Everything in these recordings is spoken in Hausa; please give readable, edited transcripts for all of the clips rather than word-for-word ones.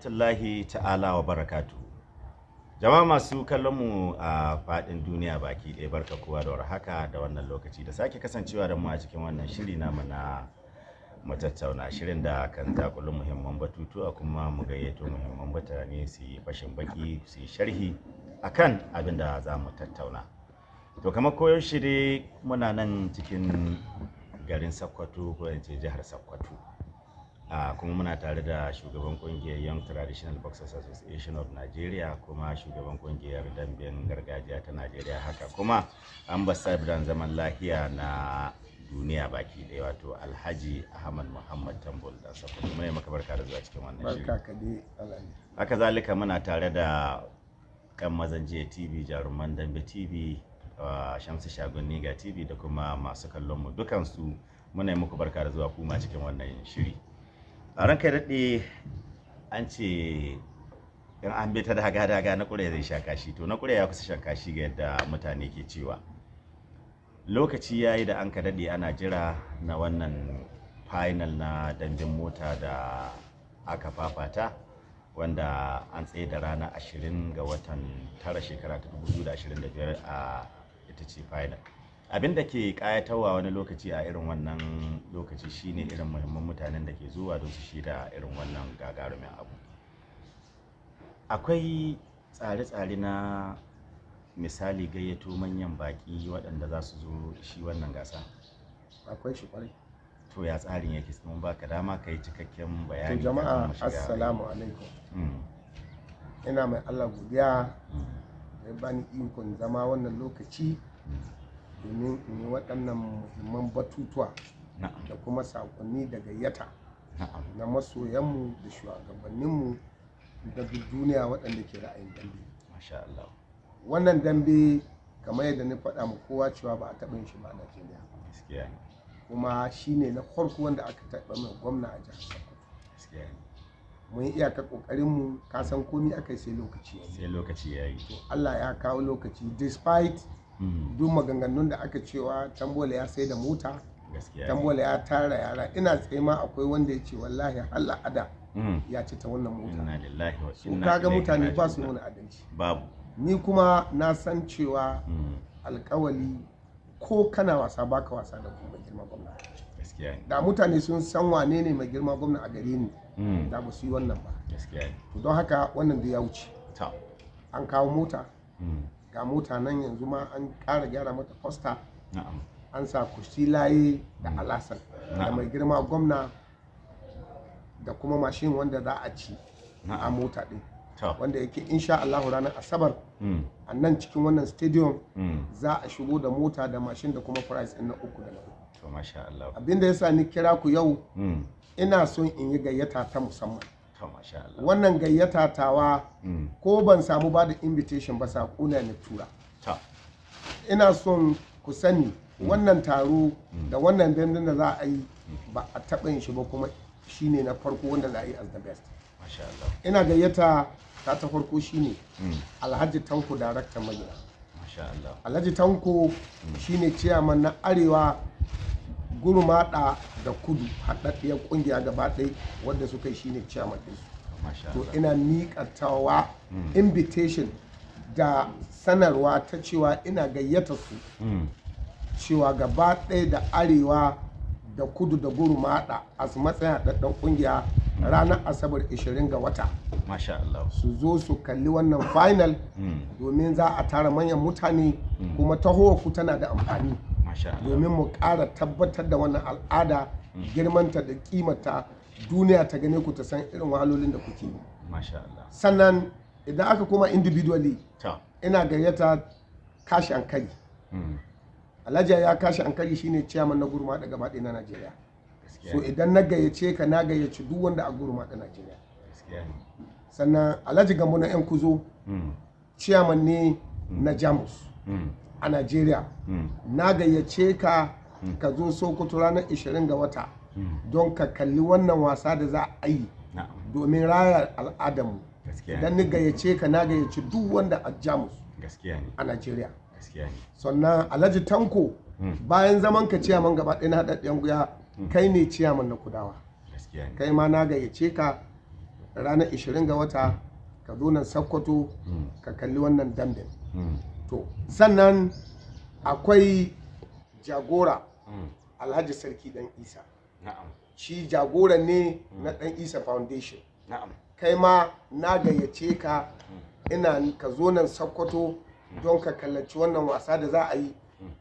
Rahmatullahi ta'ala wa barakatu. Jama'a masu kallon mu a faɗin duniya baki ɗaya, barka kowa da warhaka da wannan lokaci da sake kasancewa da mu a cikin wannan shiri namu na mu tattauna, shirin da kan takulu muhimman batutuwa kuma mu gayyato muhimman mutane su yi fashin baki, su yi sharhi akan abin da za mu tattauna. To, kamar koyaushe dai, muna nan cikin garin Sokoto, ko in ce jihar Sokoto. Kuma muna tare da shugaban kungiyar Young Traditional Boxers Association of Nigeria, kuma shugaban kungiyar damben gargajiya ta Nigeria, haka kuma ambassador zaman lafiya na duniya baki ɗaya, wato Alhaji Ahmad Muhammad Tambol dan Sokoto. Muna maka barka da zuwa cikin wannan shiri. Barka ka dai, Alhaji. Haka zalika muna tare da kan mazan jiya TV, Jaruman Dambe TV, Shamsu Shagon Niga TV, da kuma masu kallon mu dukansu, muna yi muku barka da zuwa kuma cikin wannan shiri. A ranka daɗe, an ce in an bi ta daga daga, na ƙure zai sha kashi. To, na ƙure ya kusa shan kashi ga yadda mutane ke cewa. Lokaci ya yi da an ka daɗe ana jira na wannan final na damben mota da aka fafata, wanda an tsaye da rana 20 ga watan 9, shekara ta 2025, a ita ce final. Abin da ke kayatarwa wani lokaci a irin wannan lokaci shine irin muhimman mutanen da ke zuwa don su shida irin wannan gagarumin abu. Akwai tsare-tsare na misali gayyato manyan baki waɗanda za su zo shi wannan gasa? Akwai shi kwarai. To, ya tsarin yake? Mun baka dama ka yi cikakken bayani To, jama'a, kafin mu shiga. Assalamu alaikum. Ina mai Allah godiya da ya bani ikon zama wannan lokaci domin in yi waɗannan muhimman batutuwa da kuma saƙonni da gayyata na masoyanmu da shugabanninmu da duk duniya waɗanda ke ra'ayin dambe. Masha Allah. Wannan dambe, kamar yadda na faɗa ma kowa cewa ba a taɓa yin shi ba a Najeriya. Gaskiya ne. Kuma shi ne na farko wanda aka taɓa mai gwamna a jihar Sokoto. Gaskiya ne. Mun yi iyaka ƙoƙarinmu, ka san komi aka yi sai lokaci ya yi. Sai lokaci ya yi. To, Allah ya kawo lokaci, despite duk maganganun da aka cewa Tambola ya sai da mota, Gaskiya ne. Tambola ya tara yara. Ina tsaye ma akwai wanda ya ce wallahi Allah ada ya ci ta wannan mota. Inna lillahi wa Su inna kaga ilaihi mutane ba su raji'un. nuna adalci. Babu. Ni kuma na san cewa alkawali, ko kana wasa baka wasa da kuma girma gwamna. Gaskiya ne. Da mutane sun san wane ne mai girma gwamna a gare ni, da ba su yi wannan ba. Gaskiya ne. To, don haka wannan da ya wuce. An kawo mota, ga mota nan yanzu ma an ƙara gyara mata poster, an sa laye da Alasan da mai girma gwamna da kuma mashin wanda za a ci a mota ɗin, wanda yake insha Allahu ranar Asabar a nan cikin wannan stadium za a shigo da mota da mashin da kuma prize ɗin na uku da na uku. To, masha Allah. Abinda yasa ni kira ku yau, ina son in yi gayyata ta musamman. To, masha Allah. Wannan gayyata tawa, ko ban samu ba da invitation ba, saƙo na tura. Ina son ku sani, wannan taro da wannan dandun da za a yi ba a taɓa yin shi ba, kuma shine na farko wanda za a yi as the best. Masha Allah. Ina gayyata ta farko shine Alhaji Tanko, daraktan magina. Masha Allah. Alhaji Tanko shine ciyaman na Arewa, Gurmaɗa da Kudu, haɗaɗɗiyar ƙungiya gaba ɗaya wadda suka yi, shine ciyaman ɗinsu. Masha To, Allah. ina miƙa tawa invitation da sanarwa ta cewa ina gayyata su cewa gaba ɗaya da Arewa da Kudu da Gurmaɗa a su matsayin haɗaɗɗen ƙungiya, ranar Asabar 20 ga wata Masha Allah. su zo su kalli wannan final, domin za a tara manyan mutane, kuma tahowar ku tana da amfani Masha Allah. domin mu ƙara tabbatar da wannan al'ada, girmanta da kimata, duniya ta gane ku, ta san irin wahalolin da kuke yi. Masha Allah. Sannan idan aka koma individually, ina gayyata Kashi Ankari. Alhaji ya Kashi Ankari shine chairman na Gurma da gaba ɗaya na Najeriya. Gaskiya So ne. idan na gayyace ka, na gayyaci duk wanda a Gurma da Najeriya. Gaskiya ne. Sannan Alhaji Gambo na yan Kuzo, chairman ne na Jamus a Najeriya. Na gayyace ka ka zo Sokoto ranar 20 ga wata don ka kalli wannan wasa da za a yi domin raya al'adarmu. Gaskiya Idan ne. ni gayyace ka, na gayyaci duk wanda a Jamus Gaskiya ne. a Najeriya. Gaskiya ne. Sannan Alhaji Tanko, bayan zaman ka ciyaman gaba ɗaya na haɗaɗɗen guya, kai ne ciyaman na Kudawa. Gaskiya ne. Kai ma na gayyace ka. Ranar 20 ga wata ka zo nan Sokoto ka kalli wannan damben. To sannan akwai jagora Alhaji Sarki Dan Isa. Shi jagora ne na Dan Isa Foundation. Kai ma na gayyace ka, ina ka zo nan Sokoto don ka kallaci wannan wasa da za a yi.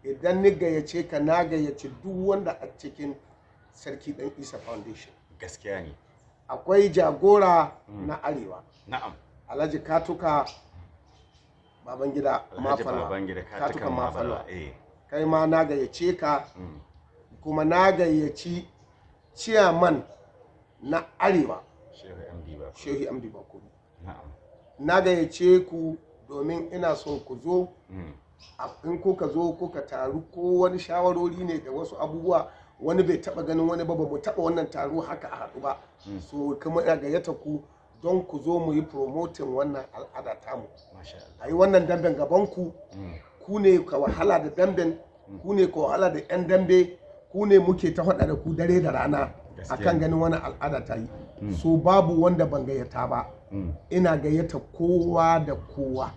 Idan ni gayyace ka, na gayyaci duk wanda a cikin Sarki Dan Isa Foundation. Gaskiya ne. Akwai jagora na Arewa. Alhaji Katuka Babangida Mafalwa. Katuka Mafalwa. Kai ma na gayyace ka, kuma na gayyaci ciyaman na Arewa, Shehu MD Bakuri. Na gayyace ku domin ina son ku zo. In kuka zo kuka taru, ko wani shawarori ne da wasu abubuwa, wani bai taba ganin wani ba, ba mu taba wannan taro haka a haɗu ba. So kuma ina gayyata ku don ku zo mu yi promoting wannan al'ada tamu, a yi wannan damben gaban ku. Ku ne ka wahala da damben, ku ne ka wahala da 'yan dambe, ku ne muke ta faɗa da ku dare da rana akan ganin wannan al'ada ta yi. So babu wanda ban gayyata ba, ina gayyata kowa da kowa.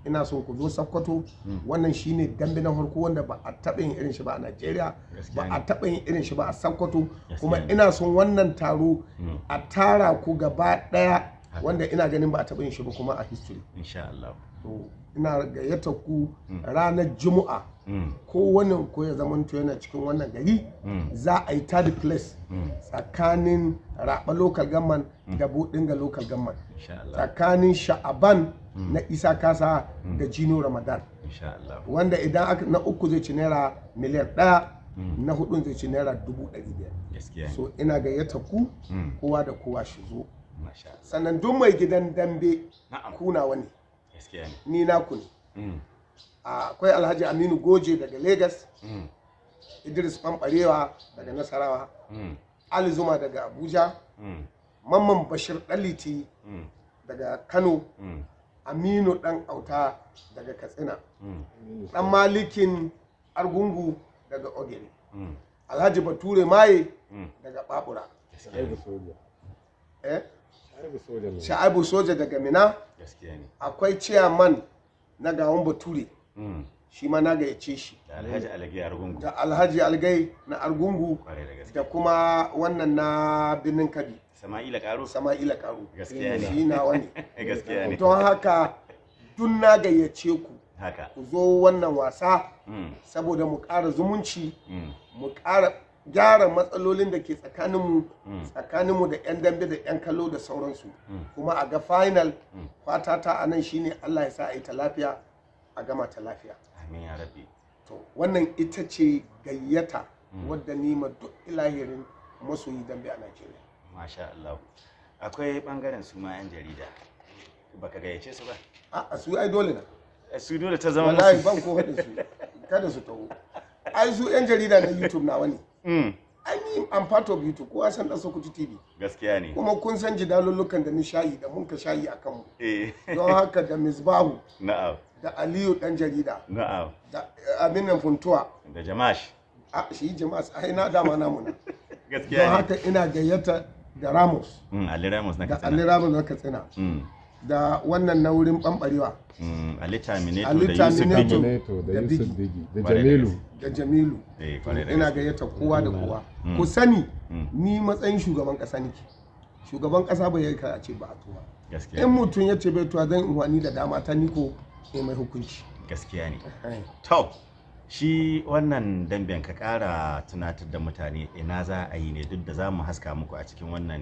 Ina son ku zo Sokoto. Wannan shine dambe na farko wanda ba a taɓa yin irin shi ba a Najeriya, ba a taɓa yin irin shi ba a Sokoto. Kuma ina son wannan taro a tara ku gaba ɗaya, wanda ina ganin ba a taɓa yin shi ba kuma a history. Insha Allah. To ina gayyata ku ranar Juma'a, ko wannan ko ya zamanto yana cikin wannan gari. Za a yi third place tsakanin Raba Local Government da Bodinga Local Government, tsakanin Sha'aban na Isa Kasa da Jino Ramadan, wanda idan aka na uku zai ci naira miliyan 1, na hudun zai ci naira 500,000. So ina gayyata ku, kowa da kowa shi zo. Sannan duk mai gidan dambe, kuna wani ni naku ne. Akwai Alhaji Aminu Goje daga Lagos, Idris Ɓamɓarewa daga Nasarawa, Ali Zuma daga Abuja, Mamman Bashir Ɗaliti daga Kano, Aminu Ɗan Auta daga Katsina, Ɗan Malikin Argungu daga Ogere, Alhaji Bature Maye daga Babura, Sha'abu Soja daga Mina. Akwai ciyaman na Gawon Bature, shi ma na gayyace shi. Da Alhaji Algai Argungu. Da Alhaji Algai na Argungu, da kuma wannan na Birnin Kabi. Sama'ila Karo. Sama'ila Karo. Gaskiya ne. Shi nawa ne. Gaskiya ne. Don haka duk na gayyace ku, Haka ku zo wannan wasa, saboda mu ƙara zumunci, mu ƙara gyara matsalolin da ke tsakaninmu da 'yan dambe da 'yan kallo da sauransu, kuma a ga final. Fata ta a nan shine Allah ya sa a yi ta lafiya, a gama ta lafiya. Amin ya rabbi. To wannan ita ce gayyata wadda ni ma duk ilahirin masoyi dambe a Najeriya. Masha Allah. Akwai bangaren su ma 'yan jarida, baka gayyace su ba? A su ai dole na. Su dole ta zama Wallahi musu. ban ko haɗin su, kada su taho. Ai su 'yan jarida na YouTube nawa ne. Ai ni I'm part of YouTube, kowa san Dan Sokoto TV. Gaskiya ne. Kuma kun san jidalullukan da ni shayi da mun ka shayi a kanmu. Don haka da Misbahu, da Aliyu dan jarida, da Aminu Funtuwa, Da Jamash. A shi jama'a ai na dama namu na. Gaskiya Don ne. haka ina gayyata da Ramos, Ali Ramos na da Katsina. Ali Ramos na Katsina, da wannan na wurin Bambarewa, Ali Terminator, Ali da Yusuf Terminator. Bigi. Terminator da Da Yusuf Bigi. Bigi da Kwarai da Jamilu. gaske. Da Jamilu. Kwarai da Ina gaske. gayyata kowa da kowa. Ku sani, ni matsayin shugaban kasa nake. Shugaban kasa bai yi a ce ba a tuwa. Gaskiya In ne. mutum ya ce bai tuwa, zan wani da dama ta niko ne mai hukunci. Gaskiya ne. To, shi wannan damben, ka ƙara tunatar da mutane ina za a yi ne, duk da za mu haska muku a cikin wannan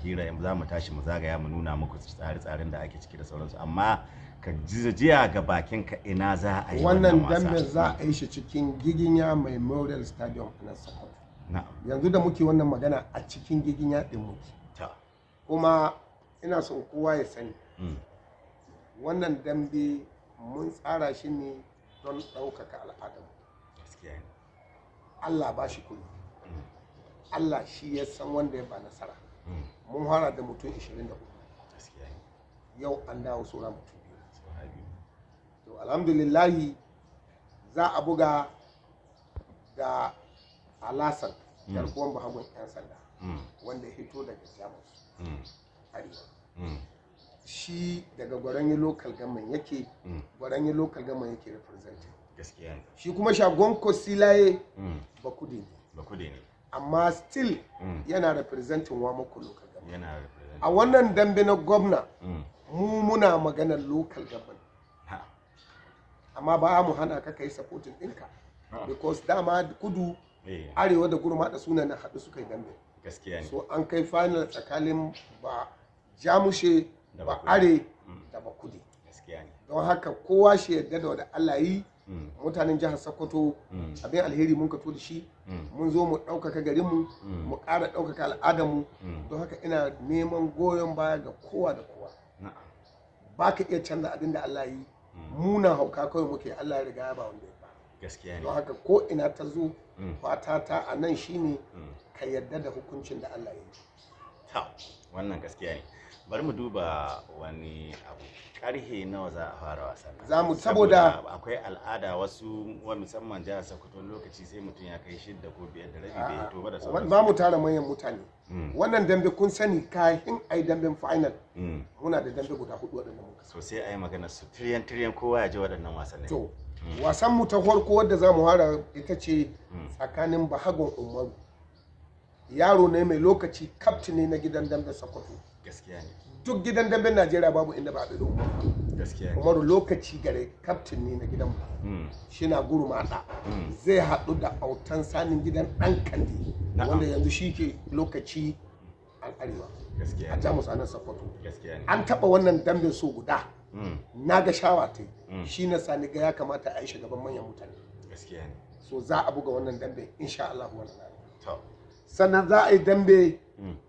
hira, za mu tashi mu zagaya mu nuna muku tsare-tsaren da ake ciki da sauransu, amma ka jiya ga bakin ka ina za a yi wannan wannan wasa. damben za a yi shi cikin Giginya Memorial Stadium a nan Sokoto. Yanzu da muke wannan magana, a cikin Giginya din muke. Kuma ina son kowa ya sani, wannan dambe mun tsara shi ne don ɗaukaka al'adarmu. Gaskiya ne. Allah ba shi kuɗi, Allah shi ya san wanda ya ba nasara. Mun fara da mutum 24, Gaskiya ne. yau an dawo saura mutum 2. Saura 2. To alhamdulillahi, za a buga da Alasan, garkuwan bahagon 'yan sanda, wanda ya hito daga Jamus. arewa. Shi daga Gwaranyi local government yake, Gwaranyi local government yake representing. Gaskiya ne. Shi kuma Shagon Kosilaye Bakude ne. Bakude ne. Amma still yana representing Wamako local government. Yana representing. A wannan dambe na gwamna, mu muna maganar local government. Amma ba mu hana ka kai supporting ɗinka. Because dama kudu, arewa da gurma da suna na haɗu suka yi dambe. Gaskiya ne. So an kai final tsakanin ba Jamushe, ba Are da Bakude. Gaskiya ne. Don haka kowa shi yadda da wanda Allah yi. Mutanen jihar Sokoto, abin alheri mun kato da shi, mun zo mu ɗaukaka garinmu, mu ƙara ɗaukaka al'adarmu. Don haka ina neman goyon baya ga kowa da kowa. Ba ka iya canza abin da Allah yi. Muna hauka kawai muke, Allah ya riga ya ba wanda ya ba. Gaskiya ne. Don haka ko ina ta zo, fata ta a nan shine ka yarda da hukuncin da Allah ya yi. Wannan gaskiya ne. Bari mu duba wani abu. Karhe nawa za a fara wasan? Za mu, saboda akwai al'ada wasu wa musamman jihar Sokoto lokaci sai mutum ya kai 6 ko 5:30 bai hito ba da sauransu. Ba mu tara manyan mutane. Wannan dambe kun sani kafin ai damben final. Muna da dambe guda 4 waɗanda muka. So sai ayi magana su tiriyan tiriyan kowa ya ji waɗannan wasannin. To wasan mu ta farko wadda za mu fara ita ce tsakanin Bahagon Umaru. Yaro ne mai lokaci, kaftin ne na gidan damben Sokoto. Gaskiya ne. Duk gidan damben Najeriya babu inda ba a da Umaru. Gaskiya ne. Umaru lokaci gare, kaftin ne na gidan mu. Shi na gurmaɗa. Zai haɗu da autan sanin gidan ɗan Kandi, wanda yanzu shi ke lokaci an arewa. Gaskiya A ne. Jamus a nan Sokoto. Gaskiya ne. An taɓa wannan damben so guda. Na ga shawa ta yi. Shi na sani ga ya kamata a yi shugaban manyan mutane. Gaskiya ne. So za a buga wannan dambe insha Allah wannan rana. To. Sannan za a yi dambe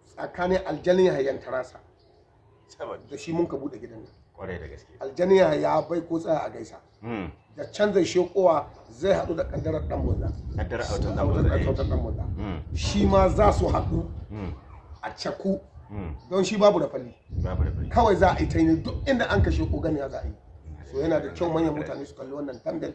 tsakanin aljanin Yahayan Tarasa. Saboda Da shi mun ka buɗe gidan nan. kwarai da gaske. Aljanin Yahaya bai ko tsaya a gaisa. Da canza shekowa zai haɗu da kaddarar ɗan bunza. Kaddarar autan ɗan bunza. Autan ɗan bunza. Shi ma za su haɗu a caku. Don shi babu rafali. Babu rafali. Kawai za a yi ta yi duk inda an kashe ko gani za a yi. So yana da kyau manyan mutane su kalli wannan damben.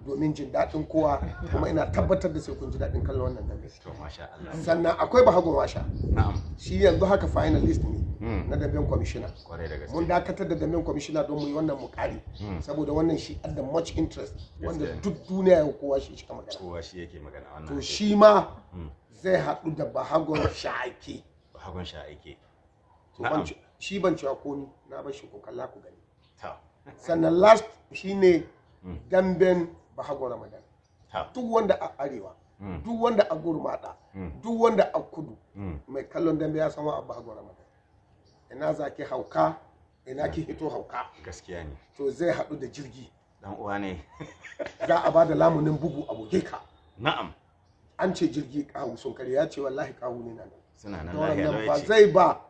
Domin jin daɗin kowa, kuma ina tabbatar da sai kun ji daɗin kallon wannan dambe. To masha Allah. Sannan akwai Bahagon Washa. Na'am. Shi yanzu haka finalist ne na damben kwamishina. Kwarai da gaske. Mun dakatar da damben kwamishina don mu yi wannan mukari. Saboda wannan shi adda much interest wanda duk duniya yau kowa shi shi magana. Kowa shi yake magana wannan. To shi ma zai haɗu da Bahagon Sha'aike. Bahagon Sha'aike. To shi ban cewa komi, na bar shi ko kalla ku gani. To. Sannan last shine damben Bahagon Ramadan. Duk wanda a arewa, duk wanda a gurmada, duk wanda a kudu, mai kallon dambe ya san wa a Bahagon Ramadan. Ina za ki hauka, ina ki hito hauka. Gaskiya ne. To zai haɗu da jirgi. Dan uwa ne. Za a ba da lamunin bugu a buge ka. Na'am. An ce jirgi kawu sun kare, ya ce wallahi kawu ne nan. Suna nan lahiya ba zai ba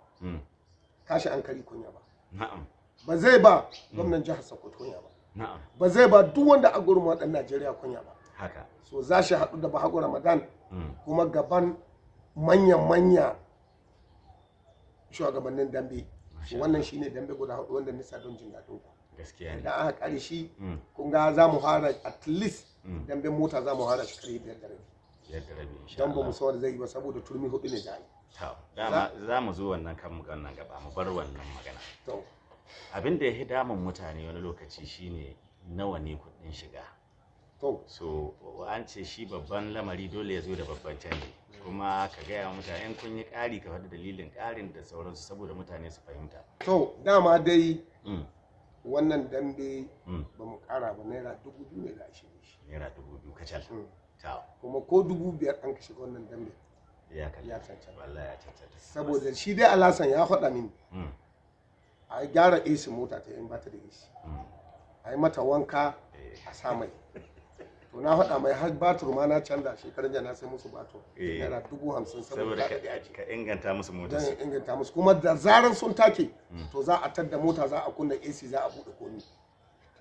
kashi an kari kunya ba. Na'am. Ba zai ba gwamnan jihar Sokoto kunya ba. Na'am. Ba zai ba duk wanda a gurin waɗannan Najeriya kunya ba. Haka. So za shi haɗu da Bahagon Ramadan kuma gaban manya-manya shugabannin dambe. Wannan shine dambe guda 4 wanda nisa don jin daɗin ku. Gaskiya ne. Idan aka kare shi, kun ga za mu fara at least damben mota za mu fara shi kare 5:30. 5:30 insha Don ba Allah. mu san wanda zai yi ba saboda turmi 4 ne za a yi. To, dama za mu zo wannan kan wannan gaba, mu bar wannan magana. To. Abin da ya fi damun mutane wani lokaci shine nawa ne kuɗin shiga. To. So an ce shi babban lamari dole ya zo da babban canji. Kuma ka gaya wa mutane in kun yi ƙari ka faɗi dalilin ƙarin da sauransu saboda mutane su fahimta. To dama dai wannan dambe ba mu ƙara ba, naira 2000 ne za a shirye shi. Naira 2000 kacal. To. Kuma ko 5000 an kashe wannan dambe. Ya cancanta. Ya cancanta. Wallahi ya cancanta. Saboda shi dai Alhassan ya faɗa mini. A gyara AC mota ta in ba ta da AC. A yi mata wanka a sa mai. To na faɗa mai har batur ma na canza shekarun jiya na sai musu batur. Naira 50,000 saboda ka inganta musu motar su. Don inganta musu, kuma da zaran sun take to za a tadda mota, za a kunna AC, za a buɗe komi.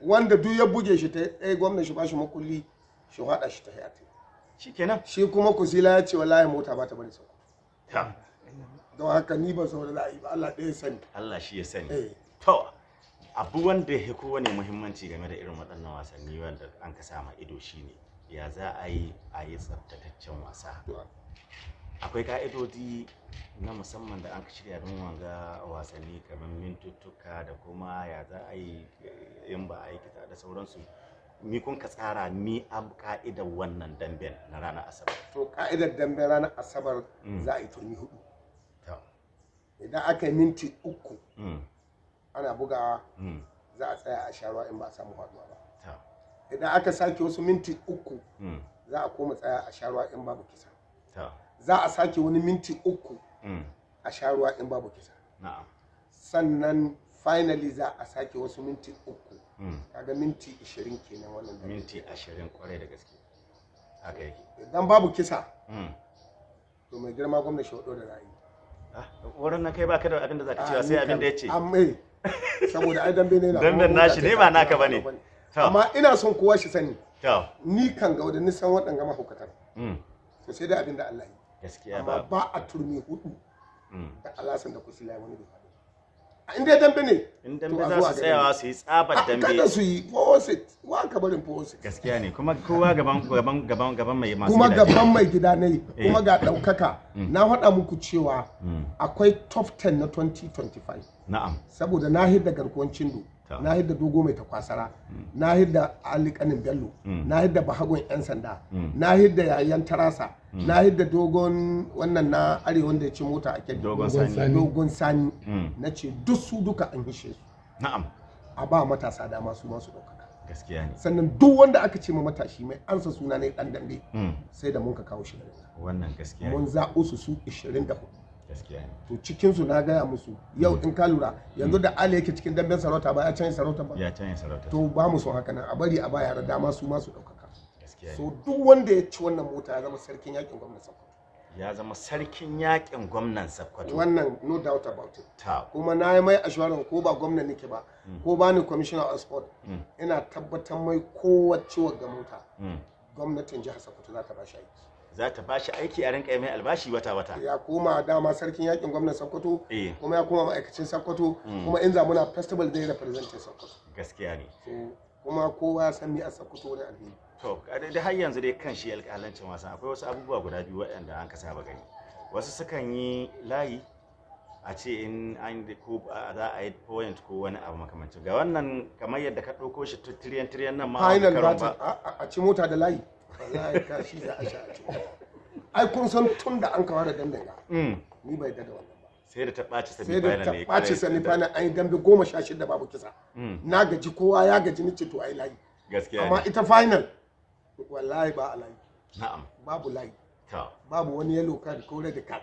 Wanda duk ya buge shi ta ɗaya gwamna shi bashi makulli shi haɗa shi ta hayati. Shikenan. Shi kuma Kusila ya ce wallahi mota ba ta bari sauko. Don haka ni ban san wani za a yi ba, Allah ɗaya ya sani. Allah shi ya sani. To abu wanda ya kowane muhimmanci game da irin waɗannan wasanni wanda an ka sama ido shine ya za a yi a yi tsaftataccen wasa. Akwai ka'idodi na musamman da an shirya don wanga wasanni, kamar mintuttuka da kuma ya za a yi in ba a yi kita da sauransu. Mi kun ka tsara, mi ab ka'idar wannan damben na ranar Asabar? To, ka'idar damben ranar Asabar, za a yi turmi hudu. Idan aka yi minti 3 ana bugawa, za a tsaya a sha ruwa in ba a samu faduwa ba. Idan aka sake wasu minti 3, za a koma tsaya a sha ruwa in babu kisa. Za a sake wani minti 3 a sha ruwa in babu kisa. Sannan finally za a sake wasu minti 3. Kaga minti 20 kenan wannan dambe. Minti 20, kwarai da gaske, haka yake. Idan babu kisa, to mai girma gwamna shi da ra'ayi. Wurin nan kai baka da abin da zaka cewa sai abin da ya ce. Amma saboda ai dambe ne na Damben nashi ne, ba naka bane. Amma ina son kowa shi sani, ni kan ga wanda nisan waɗanga mahaukatan, to sai dai abin da Allah yi. Gaskiya. Amma ba a turmi hudu da Alasan da Kusila wani bai faɗo a inda dambe ne. In dambe za su tsayawa su yi tsabar dambe. Kada su yi 4-6, wa ka barin 4-6. Gaskiya ne, kuma kowa gaban gaban gaban gaban mai masu Kuma gidaje. Gaban mai gida ne, kuma ga ɗaukaka. Na faɗa muku cewa akwai top 10 na 2025. Saboda na hidda Garkuwan Cindo, na hidda Dogo Mai Takwasara, na hidda Ali Kanin Bello, na hidda Bahagon Yan Sanda, na hidda Yayan Tarasa, na hidda Dogon wannan na arewa wanda ya ci mota a Kebbi. Dogon Sani. Dogon Sani. Na ce duk su duka an hishe su. A ba matasa dama su masu ɗaukaka. Gaskiya ne. Sannan duk wanda aka ce ma matashi mai ansa suna ne ɗan dambe, sai da mun ka kawo shi garin nan. Wannan gaskiya ne. Mun zaɓo su su 24. Gaskiya ne. To, cikinsu na gaya musu yau, in ka lura yanzu da Ali yake cikin damben sarauta, ba ya canza sarauta ba? Ya canza sarauta. To, ba mu son haka nan, a bari a ba yara dama su ma su ɗaukaka. Gaskiya ne. So duk wanda ya ci wannan mota ya zama sarkin yakin gwamnan Sokoto. Ya zama sarkin yakin gwamnan Sokoto. Wannan no doubt about it. Kuma na yi mai assurance, ko ba gwamna nake ba, ko ba ni commissioner of sport, ina tabbatar mai kowace wagga mota, gwamnatin jihar Sokoto za ta ba shi aiki. Za ta ba shi aiki, a rinka yi mai albashi wata wata. Ya koma dama sarkin yakin gwamnan Sokoto, kuma ya koma ma'aikacin Sokoto, kuma in za muna festival zai representing Sokoto. Gaskiya ne. So kuma kowa ya san ni a Sokoto wani alheri. To, da har yanzu dai kan shi alƙalancin wasan, akwai wasu abubuwa guda biyu waɗanda an ka saba gani. Wasu sukan yi layi a ce in an ko za a yi point ko wani abu makamancin ga wannan, kamar yadda ka ɗauko shi tiriyan tiriyan nan ma wani Final karon battle ba. a ci mota da layi, wallahi ka shi za a sha a ci mota. Ai kun san tun da an kawo da damben ga, ni bai da wannan ba. Sai da ta ɓaci Sai semi da final ta ne. ɓaci semi final, an yi dambe 16 babu kisa. Na gaji, kowa ya gaji, ni ce to ai layi. Gaskiya Amma ne. ita final, wallahi ba a layi. Babu layi. Babu wani yellow card ko red card.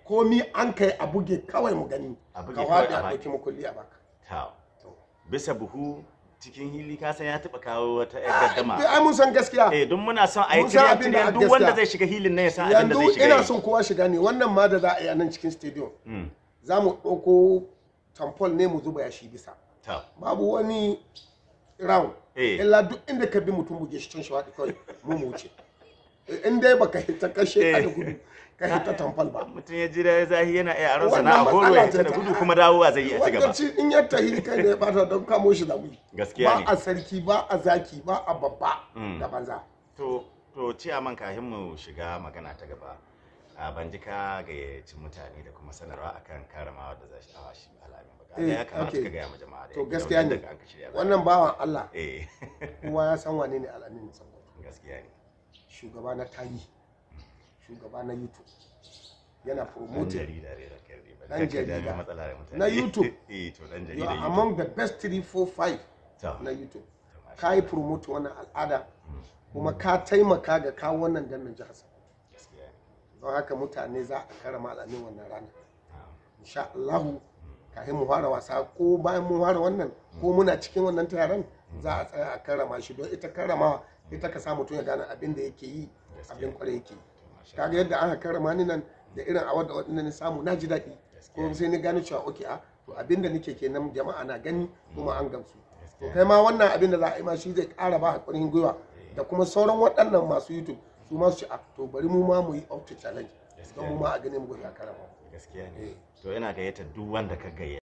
Komi an kai, a buge kawai mu gani. A buge Ka kawai waɗe a a faɗi. ɗauki makulli a baka. To. Bisa buhu cikin hili, ka san ya taɓa kawo wata ƴar gaddama. Ai mun san gaskiya. Eh, don muna son a yi Mun san tiriyan abin da tiriyan, a duk wanda gaskiya. zai shiga hilin nan ya san abin da zai Yanzu shiga ina yi. son kowa shiga ne, wannan ma da za a yi a nan cikin stadium, za mu ɗauko tamfol ne mu zuba yashi bisa. Babu wani round, illa duk inda ka bi mutum, buge shi can shi waɗi kawai mu wuce, in dai baka hita kashe ka da gudu ka hita tamfol ba. Mutum ya ji da zahi yana iya aron Wannan sana'a horo ya matsala hita da ce gudu, kuma dawowa zai yi a ci gaba. Wanda ci in ya tahi kai da ya bata don kamo shi da mu. Gaskiya Ba ne. a sarki, ba a zaki, ba a babba da banza. To, ciyaman, kafin mu shiga magana ta gaba, a ban ji ka gayyaci mutane da kuma sanarwa akan karamawa da za shi awa shi Alamin ba. Kaga ya kamata ka gaya ma jama'a da To, yadda gaskiya ne. da an ka shirya za a yi. Wannan bawan Allah, kowa ya san wane ne Alamin Sokoto. Gaskiya ne. Shugaba na tarihi, shugaba na YouTube, yana Dan promoting jarida ne da kai ba. Dan Kar ka dami jarida. matsala da mutane. Na YouTube. Eh, to, dan You jarida are YouTube. among the best 3 4 5 na YouTube. To, masha Ka yi promote wannan al'ada, kuma ka taimaka ga kawo wannan dannan jihar Sokoto. Gaskiya ne. Don haka mutane za a karama Alamin wannan rana insha Allahu. Kafin mu fara wasa, ko bayan mun fara wannan, ko muna cikin wannan taron, za a tsaya a karrama shi, don ita karrama ita ka sa mutum ya gane abin da yake yi abin kwarai yake yi. Kaga yadda aka karrama ni nan da irin awar da waɗanda ni samu, na ji daɗi, ko sai ni gane cewa okay, a to abin da nake kenan jama'a na gani kuma an gamsu. To, kai ma wannan abin da za a yi ma shi zai ƙara ba haƙurin gwiwa da kuma sauran waɗannan masu YouTube su ma su ce, a to bari mu ma mu yi up to challenge, don mu ma a gane mu gobe a karama. Gaskiya ne. To, ina gayyatar duk wanda ka gayyata.